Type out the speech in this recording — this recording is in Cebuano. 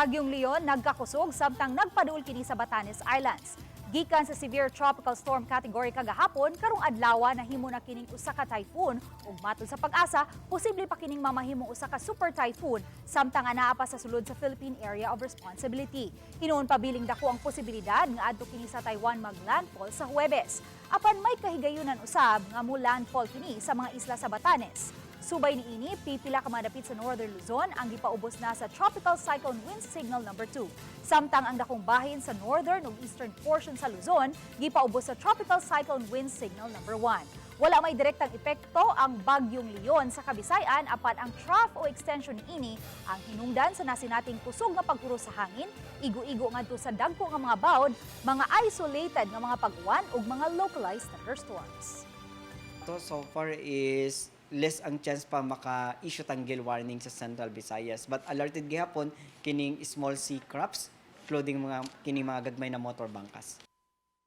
Bagyong Leon nagkakusog samtang nagpaduol kini sa Batanes Islands. Gikan sa severe tropical storm category kagahapon, karong adlaw nahimo na kining usa ka typhoon ug matod sa PAGASA, posible pa kining mamahimong usa ka super typhoon samtang anaa pa sa sulod sa Philippine Area of Responsibility. Hinuon pabiling dako ang posibilidad nga adto kini sa Taiwan maglandfall sa Huwebes. Apan may kahigayunan usab nga mo landfall kini sa mga isla sa Batanes. Subay niini, pipila ka madapit sa Northern Luzon ang gipaubos na sa Tropical Cyclone Wind Signal number 2. Samtang ang dakong bahin sa northern ug eastern portion sa Luzon gipaubos sa Tropical Cyclone Wind Signal number 1. Wala may direktang epekto ang Bagyong Leon sa Kabisayan, apan ang trough o extension niini ang hinungdan sa nasinating kusog nga paghuros sa hangin, igo-igo ngadto sa dagko nga mga bawd, mga isolated nga mga pag-uwan ug mga localized thunderstorms. To so far is less ang chance pa maka-issue tang gale warning sa Central Visayas. But alerted gihapon kining small sea crafts, including mga kining mga gagmay na motor bangkas.